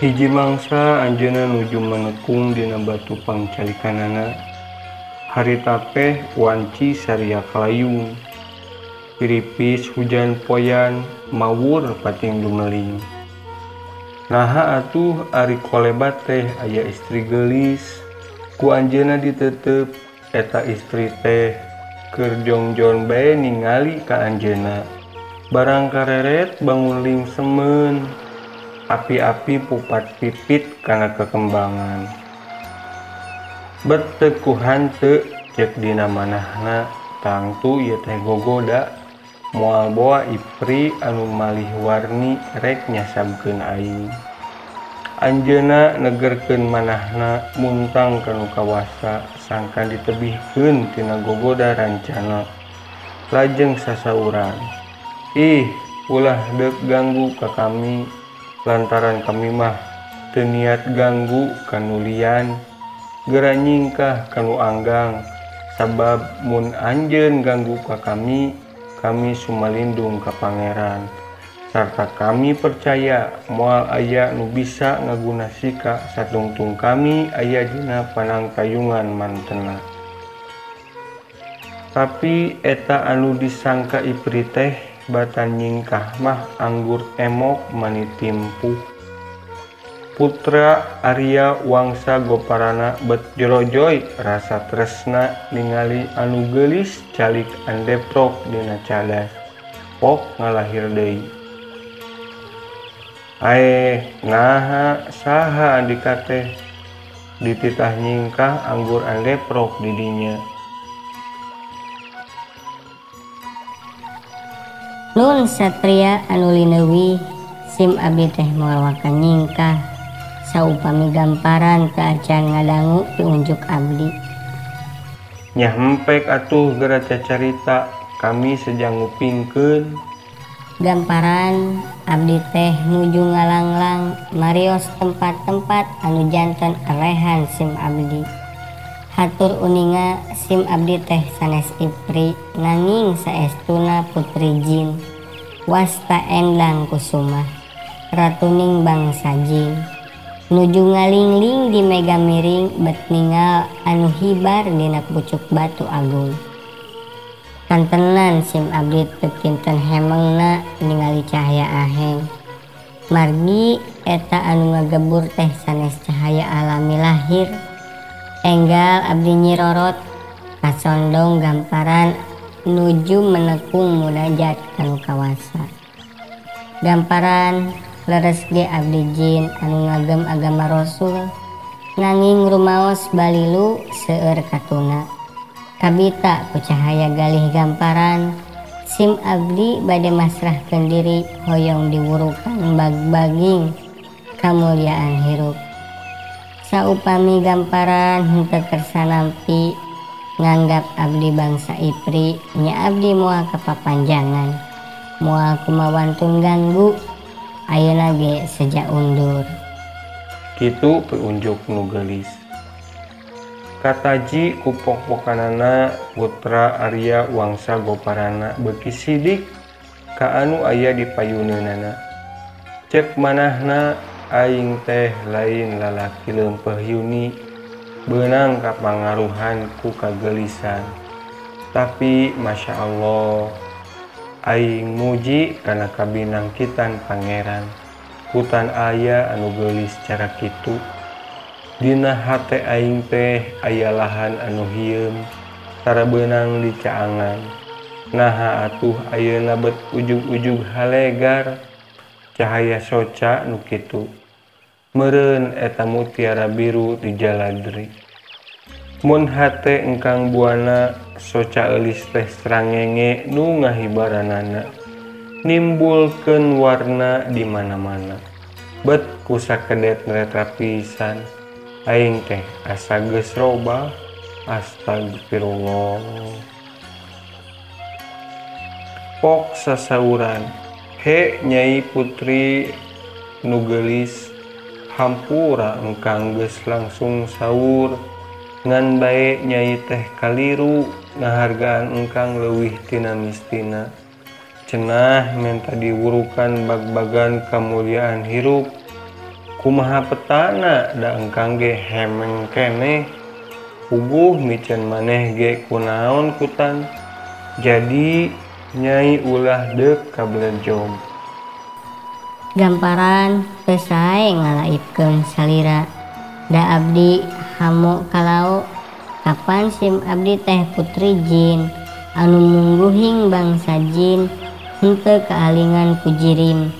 Hiji mangsa anjeunna nuju menekung dina batu pangcalikanana. Harita teh wanci saria kalayung. Piripis hujan poyan mawur pating dumeling. Naha atuh ari kolebat teh aya istri geulis. Ku anjeunna ditetep eta istri teh keur jongjon bae ningali ka anjeunna. Barang kareret bangun lingsemeun. Api-api pupat pipit kana kekembangan. Bet teu ku hanteu ceuk dina manahna tangtu ieu teh gogoda moal boa ipri anu malih warni rek nyasabkeun aing. Anjeunna negerkeun manahna muntang kanu kawasa sangkan ditebihkeun tina gogoda rancana. Lajeng sasauran, "Ih, ulah deuk ganggu ka kami lantaran kami mah teu niat ganggu kanu lian, geura nyingkah kanu anggang sabab mun anjeun ganggu ka kami, kami sumalindung ka pangeran. Sarta kami percaya moal aya nu bisa ngaguna sika satungtung kami aya dina panangtayungan mantena." Tapi eta anu disangka ipri teh batan nyingkah mah anggur emok mani timpuh. Putra Arya Wangsa Goparana bet jorojoy rasa tresna ningali anu geulis calik andeprok dina cadas. Pok ngalahir deui. Aeh, naha saha andika teh dititah nyingkah anggur andeprok di dinya. Nun satria anu lineuwih sim abdi teh moal waka nyingkah saupami gamparan teu acan ngadangu piunjuk abdi. Nya hempek atuh geura cacarita kami sejang ngupingkeun. Gamparan abdi teh nuju ngalanglang marios tempat-tempat anu janten erehan sim abdi. Hatur uninga sim abdi teh sanes ipri nanging saestuna putri jin wasta Endang Kusuma ratuning bangsa jin nuju ngalingling di mega miring bet ningal anu hibar dina pucuk batu agung. Kantenan sim abdi teu kinten hemengna ningali cahaya aheng. Margi eta anu ngagebur teh sanes cahaya alami lahir. Enggal abdi nyirorot kasondong gamparan nuju menekung munajat kanu kawasa. Gamparan leres ge abdi jin anu ngagem agama Rasul nanging rumaos balilu seueur katuna. Kabita ku cahaya galih gamparan sim abdi bade masrahkeun diri hoyong diwurukan bag-baging kamuliaan hirup. Saupami gamparan henteu kersa nampi nganggap abdi bangsa ipri nya abdi moal kapapanjangan moal kumawantun ganggu ayeuna ge seja undur. Kitu piunjuk nu geulis. Kataji ku pok-pokanana putra Arya Wangsa Goparana beuki sidik ka anu aya di payuneunana. Ceuk manahna aing teh lain lalaki leumpeuh yuni beunang kapangaruhan ku kageulisan. Tapi Masya Allah aing muji kana kabinangkitan pangeran. Hutan aya anu geulis cara kitu. Dina hate aing teh aya lahan anu hieum tara beunang dicaangan. Naha atuh ayeuna bet ujug-ujug halegar cahaya soca nu kitu. Meureun eta mutiara biru di jaladri. Mun hate engkang buana soca eulis teh srangenge nu ngahibaranana. Nimbulkeun warna di mana-mana. Bet ku sakedet neretra pisan. Aing teh asa geus robah. Astagfirullah. Pok sasauran. He Nyai Putri nu geulis hampura engkang geus langsung saur ngan bae Nyai teh kaliru ngahargaan engkang leuwih tina mistina. Cenah menta diwurukan bag-bagan kamuliaan hirup Kumaha petana da engkang ge hemeng keneh. Puguh miceun maneh ge kunaon kutan. Jadi Nyai ulah deuk kabelejog. Gamparan teu sae ngalaipkeun salira. Da abdi hamo kalao kapan sim abdi teh putri jin anu mungguhing bangsa jin henteu kaalingan ku jirim.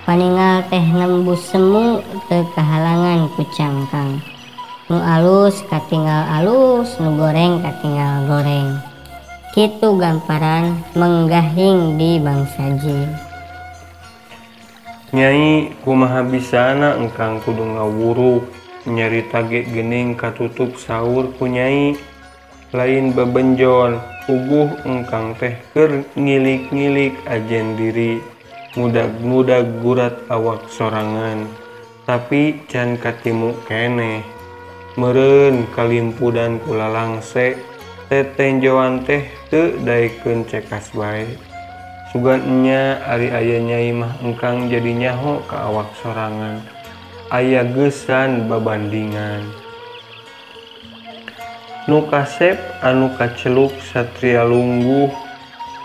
Paningal teh nembus semu teu kahalangan ku cangkang. Nu alus katinggal alus, nu goreng katinggal goreng. Kitu gamparan menggahing di bangsa jin. Nyai kumaha bisana engkang kudu ngawuruk nyarita ge geuning katutup saur ku nyai. Lain bebenjon puguh engkang teh keur ngilik-ngilik ajen diri. Mudag-mudag gurat awak sorangan tapi can katimu keneh. Meureun kalimpudan ku lalangse tetenjoan teh teu daekeun cekas bae. Sugan nya ari aya nyai mah engkang jadi nyaho ka awak sorangan. Aya geusan babandingan. Nu kasep anu kaceluk satria lungguh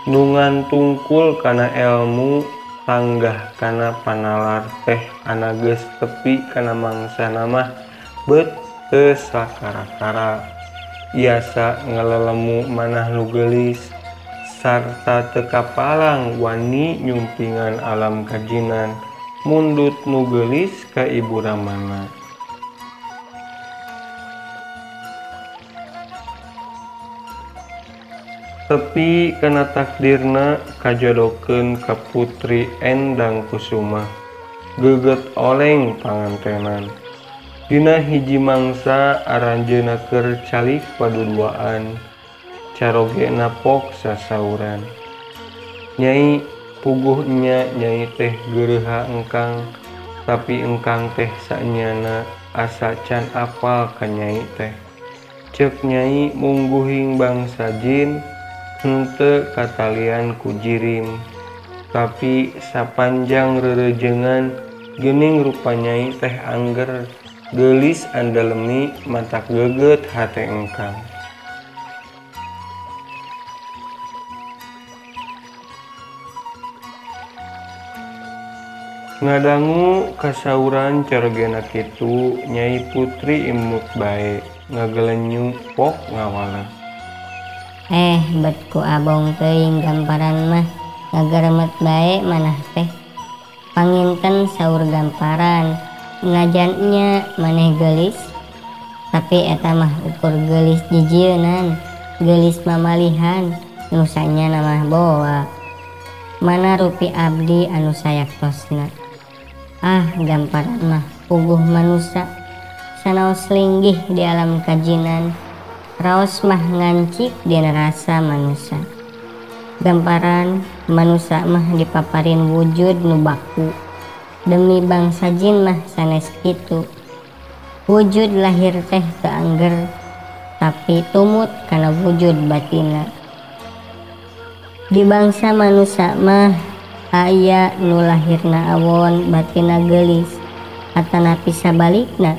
nu ngantungkul kana elmu tanggah kana panalar teh ana geus tepi kana mangsana mah beut teu sakara-kara. Iasa ngelelemu manah nu geulis sarta teu kapalang wani nyumpingan alam kajinan mundut nu geulis ka ibu ramana. Tepi kana takdirna kajodokeun ka putri Endang Kusuma geget oleng pangantenan. Dina hiji mangsa aranjeunna keur calik paduduaan carogena pok sasauran. Nyai puguh nya nyai teh geureuha engkang tapi engkang teh saenyana asa can apal ka nyai teh. Ceuk nyai mungguhing bangsa jin henteu katalian ku jirim. Tapi sapanjang rereujeungan geuning rupa nyai teh angger geulis andalemi matak geget hate engkang. Ngadangu kasauran carogena kitu Nyai Putri imut bae ngagelenyu pok ngawala. Bet ku abong teuing gamparan mah ngagaremet bae manah teh. Panginten saur gamparan najan nya maneh geulis tapi eta mah ukur geulis jijieunan, geulis mamalihan nu sanyana mah boa. Mana rupi abdi anu sayaktosna. Ah gamparan mah puguh manusa sanaos linggih di alam kajinan. Raos mah ngancik dina rasa manusa. Gamparan manusa mah dipaparin wujud nu baku. Demi bangsa jin mah sanes kitu. Wujud lahir teh teu angger tapi tumut kana wujud batina. Di bangsa manusa mah aya nu lahirna awon batina geulis atanapi sabalikna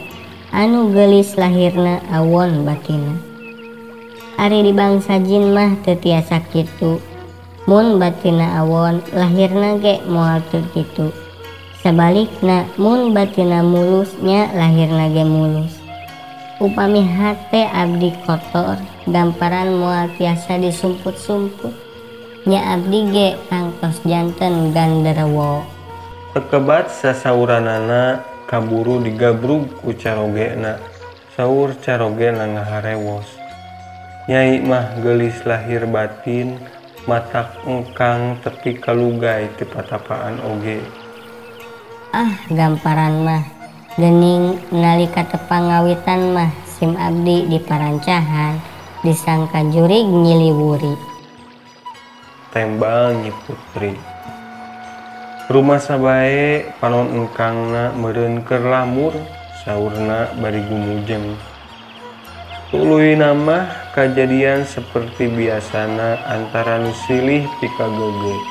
anu geulis lahirna awon batina. Ari di bangsa jin mah teu tiasa kitu. Mun batina awon lahirna ge moal teu kitu. Sabalikna mun batina mulusnya lahirna ge mulus. Upami hate abdi kotor gamparan moal tiasa disumput-sumput. Nya abdi ge tangtos janten ganderewo. Tekebat sasauranana kaburu digabrug ku carogena. Saur carogena ngaharewos. Nyai mah geulis lahir batin matak engkang tepi kalugai ti patapaan oge. Ah gamparan mah geuning nalika tepangawitan mah sim abdi diparancahan disangka jurig nyiliwuri. Tembal Nyi Putri. Rumasa bae panon engkangna meureun keur lamur saurna bari gumujeng. Tuluy mah kajadian seperti biasana antara nu silih pikageugeuh.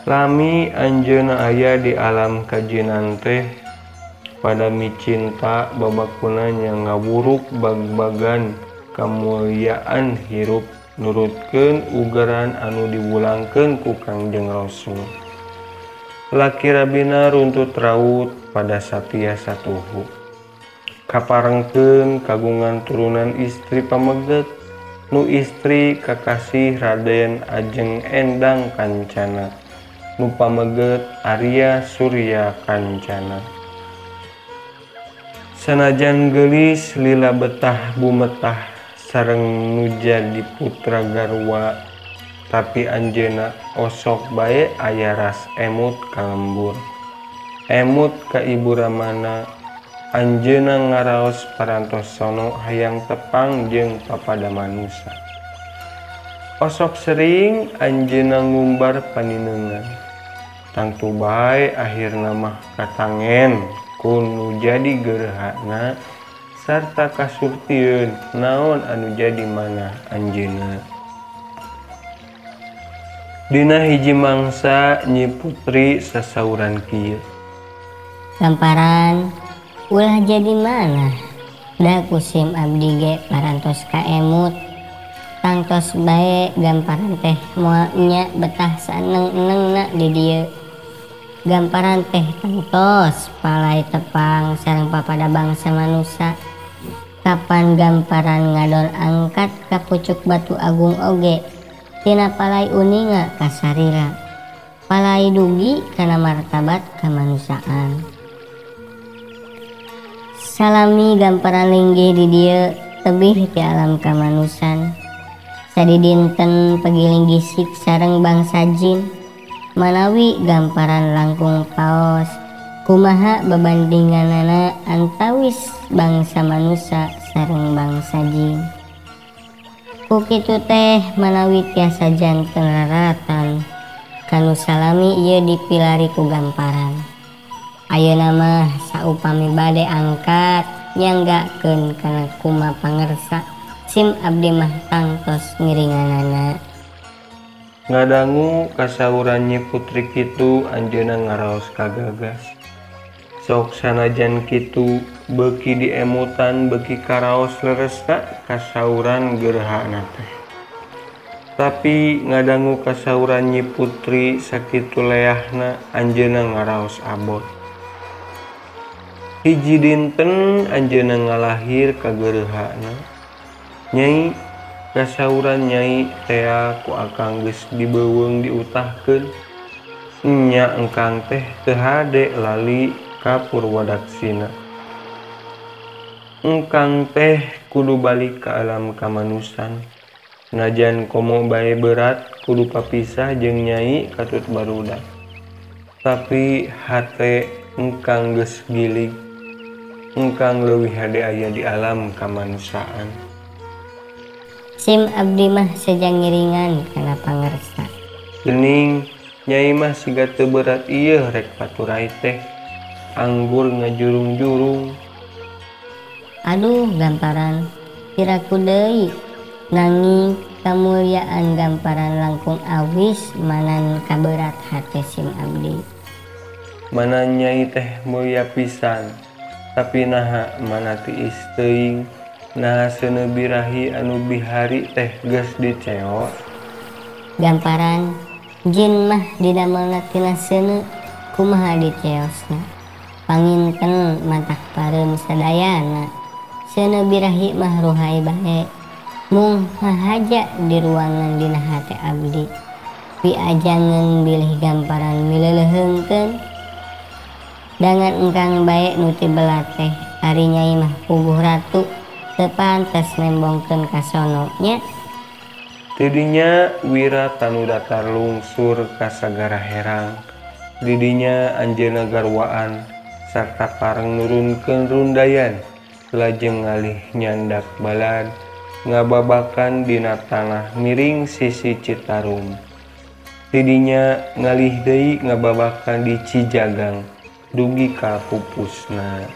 Lami anjeunna aya di alam kajinan teh pada micinta babakuna nya ngawuruk bag-bagan kamulyaan hirup nurutkeun ugeran anu diwulangkeun ku Kangjeng Rasul. Laki rabina runtut raut pada satia satuhu. Kaparengkeun kagungan turunan istri pameget nu istri kakasih Raden Ajeng Endang Kancana nu pameget Arya Surya Kancana. Sanajan geulis lila betah bumetah sareng nu jadi putra garwa tapi anjeunna osok bae aya ras emut ka lembur. Emut ka ibu ramana anjeunna ngaraos parantos sono hayang tepang jeung papada manusa. Osok sering anjeunna ngumbar paninengan. Tangtu bae akhirna mah katangen ku nu jadi gerehana sarta kasurtieun naon anu jadi manah anjeunna. Dina hiji mangsa Nyi Putri sasauran kieu. Gamparan ulah jadi mana da kusim abdi ge parantos kaemut. Tangtos bae gamparan teh moal nya betah saeneng-enengna di dieu. Gamparan teh tangtos palai tepang sareng papada bangsa manusa. Kapan gamparan ngadon angkat ka pucuk batu agung oge tina palai uninga kasarira. Palai dugi kana martabat kamanusiaan. Salami gamparan linggih di dieu tebih ti alam kamanusan. Sadidinten pegiling gisik sareng bangsa jin. Manawi gamparan langkung paos kumaha bebandinganana antawis bangsa manusa sareng bangsa jin. Ku kitu teh manawi tiasa janten raratan kanu salami ieu dipilari ku gamparan. Ayeuna mah saupami bade angkat nyanggakeun kana kuma pangersa sim abdi mah tangtos ngiringanana. Ngadangu kasauran Nyi Putri kitu anjeunna ngaraos kagagas. Sok sanajan kitu beuki diemutan beuki karaos leresna kasauran gerhana teh. Tapi ngadangu kasauran Nyi Putri sakitu leahna anjeunna ngaraos abot. Hiji dinten anjeunna ngalahir ka gerhana. Nyai kasauran nyai tea ku akang geus dibeuweung diutahkeun. Nya engkang teh teu hade lali ka Purwadaksina. Engkang teh kudu balik ka alam kamanusan. Najan komo bae berat kudu papisah jeung nyai katut barudak. Tapi hate engkang geus gilig. Engkang leuwih hade aya di alam kamanusiaan. Sim abdi mah sejang ngiringan kana pangersa. Gening nyai mah siga teu berat ieu rek paturai teh. Anggur ngajurung-jurung. Aduh gamparan piraku deui nanging kamulyaan gamparan langkung awis manan kaberat hate sim abdi. Mana nyai teh mulya pisan tapi naha mana tiis teuing. Nah seuneu birahi anu bihari teh geus diceos. Gamparan jin mah didamelna tina seuneu kumaha diceosna. Panginten matak pareum sadayana. Seuneu birahi mah ruhai bae. Mung hahaja di ruangan dina hate abdi. Piajangeun bilih gamparan mileleuheungkeun. Dangan engkang bae nu ti belateh ari nyai mah puguh ratu. Teu pantes nembongkeun ka sono nya. Tidinya Wira Tanudatar lungsur ka sagara herang. Didinya anjeunna garwaan sarta pareng nurunkeun rundayan lajeng ngalih nyandak balad ngababakan dina tanah miring sisi Citarum. Tidinya ngalih deui ngababakan di Cijagang dugi ka pupusna.